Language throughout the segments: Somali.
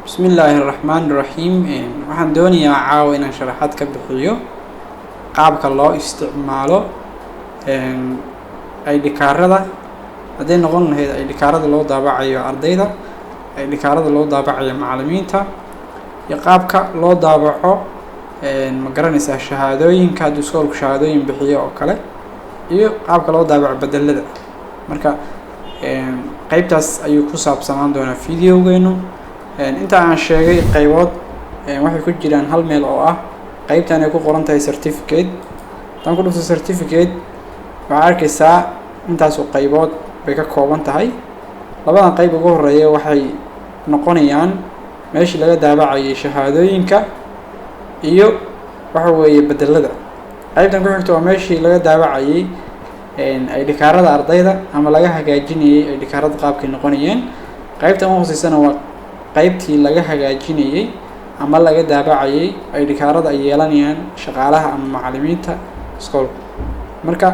Bismillaahi raxmaani raxiim. Waxaan doonayaa caawa inaan sharaxaad ka bixiyo qaabka loo isticmaalo ID kaarada, hadday noqon lahayd ID kaarada loo daabacayo ardayda, ID kaarada loo daabacayo macallimiinta, iyo qaabka loo daabaco, ma garanaysaa, shahaadooyinka hadduu iskoolku shahaadooyin bixiyo oo kale, iyo qaabka loo daabaco bedelada. Marka qeybtaas ayuu ku saabsanaan doonaa videogeenu. Inta aan sheegay qaybood waxay ku jiraan hal meel oo ah qeybtan ay ku qoran tahay certificate. Haddaan ku dhufto certificate, waxaa arkaysaa intaasoo qaybood bay ka kooban tahay. Labadan qeyb ugu horeeya waxay noqonayaan meeshii laga daabacayay shahaadooyinka iyo waxa weeye bedelada. Qeybtan ku xigta waa meeshii laga daabacayay ID kaarada ardayda ama laga hagaajinayay ID kaarada qaabkay noqonayeen. Qeybtan u hooseysana waa qeybtii laga hagaajinayay ama laga daabacayay ID kaarada ay yeelanayaan shaqaalaha ama macallimiinta iskoolka. Marka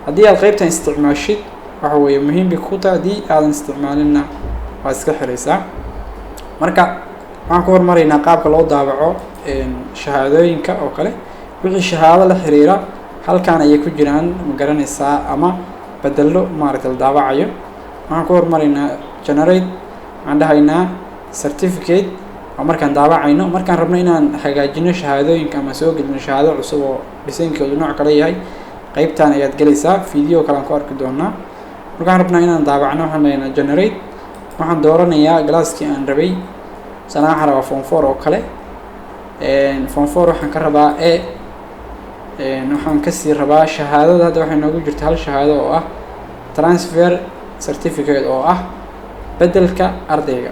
haddii aad qeybtan isticmaashid, waxa weeye muhiim bay ku tahay. Haddii aadan isticmaalinna, waad iska xiraysaa. Marka waxaan ku hormaraynaa qaabka loo daabaco shahaadooyinka oo kale. Wixii shahaado la xiriira halkan ayay ku jiraan, ma garanaysaa, ama bedelo maaragtay la daabacayo. Waxaan ku hormaraynaa generate. Waxaan dhahaynaa certificate oo markaan daabacayno. Markaan rabno inaan hagaajino shahaadooyinka ama soo gelino shahaado cusub oo dhisaynkoodu nooc kale yahay, qeybtan ayaad gelaysaa. Video kale aan ku arki doonaa. Markaan rabnaa inaan daabacno, waxaan leynaa generate. Waxaan dooranayaa classkii aan rabay. Sana waxaan rabaa form four oo kale. Form four waxaan ka rabaa A. Waxaan kasii rabaa shahaadada. Hadda waxay noogu jirta hal shahaado oo ah transfer certificate, oo ah bedelka ardayga.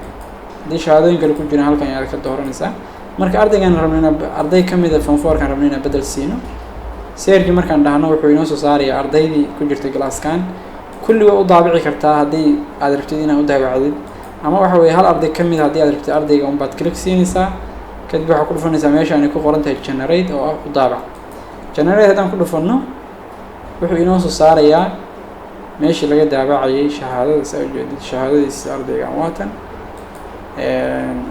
Haddii shahaadooyin kale ku jiraan, halkan ayaad ka dooranaysaa. Marka ardaygaan rabno inaa arday ka mida form fourkaan rabno inaan bedel siino, search markaan dhahno, wuxuu inoo soo saarayaa ardaydii ku jirtay classkan. Kulli waa u daabici kartaa haddii aad rabtid inaad u daabacdid, ama waxa weeye hal arday ka mid a haddii aad rabtid, ardayga unbaad click siinaysaa. Kadib waxaa ku dhufanaysaa meesha ay ku qoran tahay generate, oo ah u daabac. Generate haddaan ku dhufanno, wuxuu inoo soo saarayaa meeshii laga daabacayay shahaadada. Saa ujeedid, shahaadadiisa ardaygan waatan.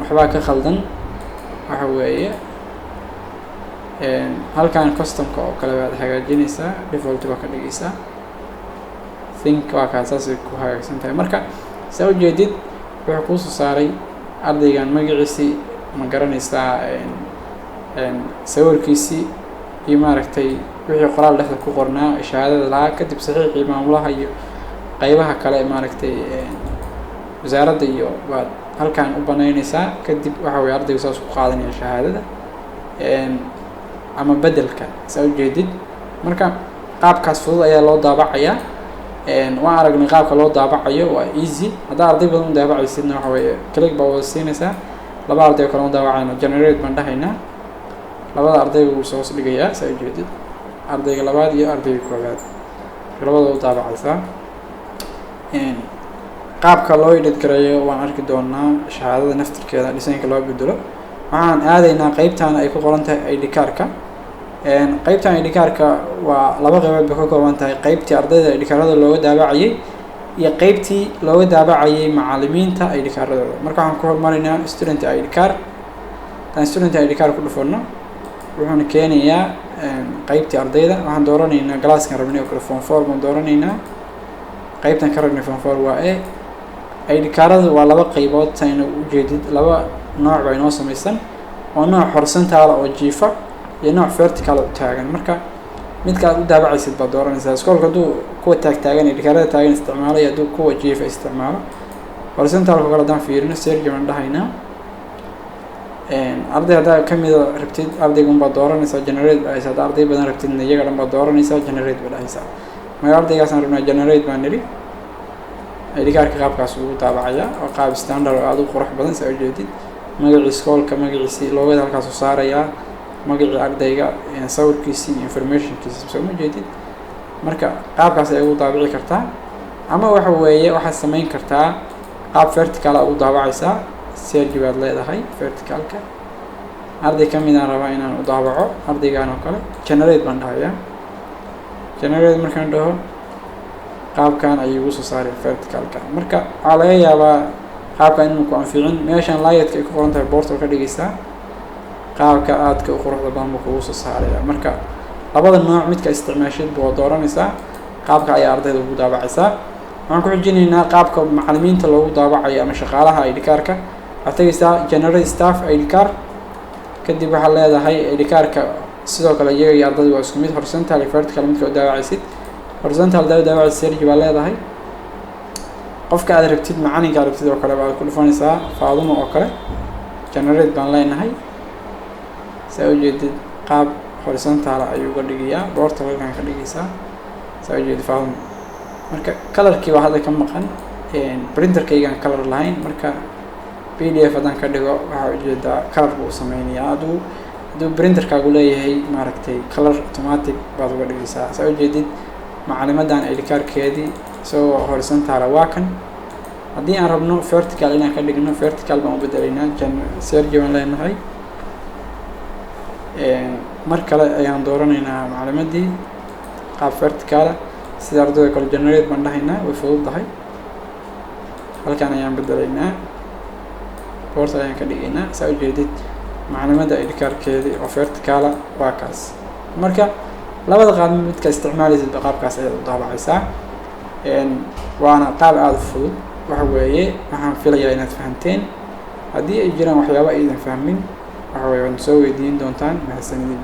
Waxbaa ka khaldan. Waxa weeye halkan customka oo kale baad hagaajinaysaa, default baa ka dhigaysaa. Think waa kaa, saasay ku hagaagsan tahay. Marka saa ujeedid, wuxuu kuusoo saaray ardaygan magaciisii, ma garanaysaa, sawirkiisii iyo maaragtay wixii qoraal dhexda ku qornaa shahaadada lahaa, kadib saxiixii maamulaha iyo qeybaha kale, maaragtay, wasaaradda iyo baad halkan u banaynaysaa. Kadib waxa weye ardaygu saas ku qaadanaya shahaadada ama bedelka, saa ujeedid. Marka qaabkaas fudud ayaa loo daabacayaa. Waan aragnay qaabka loo daabacayo, waa easy. Haddaa arday badan u daabacaysidna, waxa weeye click baa wada siinaysaa. Laba arday oo kale u daabacayna, generate baan dhahaynaa. Labada ardayga wuu soo hoos dhigayaa, saa ujeedid, ardayga labaad iyo ardayga koowaad, labada u daabacaysaa. Qaabka loo edit gareeyo waan arki doonaa, shahaadada naftirkeeda designka loo bedelo. Waxaan aadaynaa qeybtan ay ku qoran tahay ID cardka. Qeybtan ID cardka waa laba qeybood bay ka kooban tahay: qeybtii ardayda ID cardada looga daabacayay iyo qeybtii looga daabacayay macallimiinta ID cardadooda. Marka waxaan ku hormaraynaa student ID card. Haddaan student ID card ku dhufano, wuxuuna keenayaa qeybtii ardayda. Waxaan dooranaynaa classkan rabnay oo kale, form four baan dooranaynaa. Qeybtan ka rabnay form four waa A. ID kaaradu waa laba qeybood, sayna ujeedid. Laba nooc baa inoo samaysan, oo nooc horizontal oo jiifa iyo nooc vertical oo taagan. Marka midka aad u daabacaysid baad dooranaysaa. Iskoolka hadduu kuwa taag taagan, ID kaarada taagan isticmaalo iyo hadduu kuwa jiifa isticmaalo, horizontalka kale haddaan fiirino, search baan dhahaynaa. Arday haddaa kamida rabtid, ardaygun baad dooranaysaa, generate baa dhahaysaa. Haddaa arday badan rabtidna, iyaga dhan baad dooranaysaa, generate baa dhahaysaa. Marka ardaygaasaan rabnaa, generate baan nidhi. ID kaarka qaabkaas ugu daabacayaa oo qaab standard oo aada u qurux badan, saa ujeedid. Magacii iskoolka, magaciisii, logoda halkaasuu saarayaa, magacii ardayga, sawirkiisii iyo informationkiisi, soo ma jeedid? Marka qaabkaas ay ugu daabici kartaa, ama waxa weeye waxaad samayn kartaa qaab vertical a ugu daabacaysaa. Search baad leedahay verticalka. Arday ka midaan rabaa inaan u daabaco, ardaygan oo kale, generate baan dhahayaa. Generate markaan dhaho, qaabkan ayuu igu soo saaraya verticalka. Marka waxaa laga yaabaa Qaabka inuu ku anficin, meeshan layoutka ay ku qoran tahay portrait ka dhigaysaa. Qaabka aadka u quruxda badan buu kugu soo saaraya. Marka labada nooc midka isticmaashid buu dooranaysaa, qaabka ayaa ardayda ugu daabacaysaa. Waxaan ku xijinaynaa qaabka macalimiinta loogu daabacayo ama shaqaalaha ID cardka. Waxaad tegaysaa generate staff ID card. Kadib waxaad leedahay ID cardka sidoo kale iyaga iyo ardayda waa isku mid, horizontal iyo vertical midka u daabacaysid. Horizontal hadaa u daabacaysid, search baa leedahay. Qofka aad rabtid, macalinka aad rabtid oo kale baad ku dhufanaysaa, Faadumo oo kale. Generate baan leenahay. Saa ujeedid, qaab horizontal ayuu uga dhigayaa. Portrait halkan ka dhigaysaa. Saa ujeedid, Faadumo. Marka colorkii baa hadda ka maqan, printerkaygaan color lahayn. Marka PDF haddaan ka dhigo, waxaa ujeedaa color buu sameynayaa. Hadduu printerkaagu leeyahay, maaragtay, color automatic baad uga dhigaysaa. Saa ujeedid, macalimadan ID cardkeedii isagoo horizontala waa kan. Haddii aan rabno vertical inaan ka dhigno, vertical baan u bedelaynaa. Search baan leenahay. Mar kale ayaan dooranaynaa macalimadii qaab verticala sida ardayda kale. Generate baan dhahaynaa, way fududahay. Halkan ayaan bedelaynaa, portrait ayaan ka dhigaynaa. Saa ujeedid, maclimada ID cardkeedii oo verticala waa kaas. Marka labada qaab midka isticmaalaysid ba qaabkaas ayaad u daabacaysaa, waana qaab aada u fudud. Waxa weeye, waxaan filayaa inaad fahamteen. Haddii ay jiraan waxyaaba aydan fahmin, waxa weye waad soo weydiin doontaan. Mahadsanidin.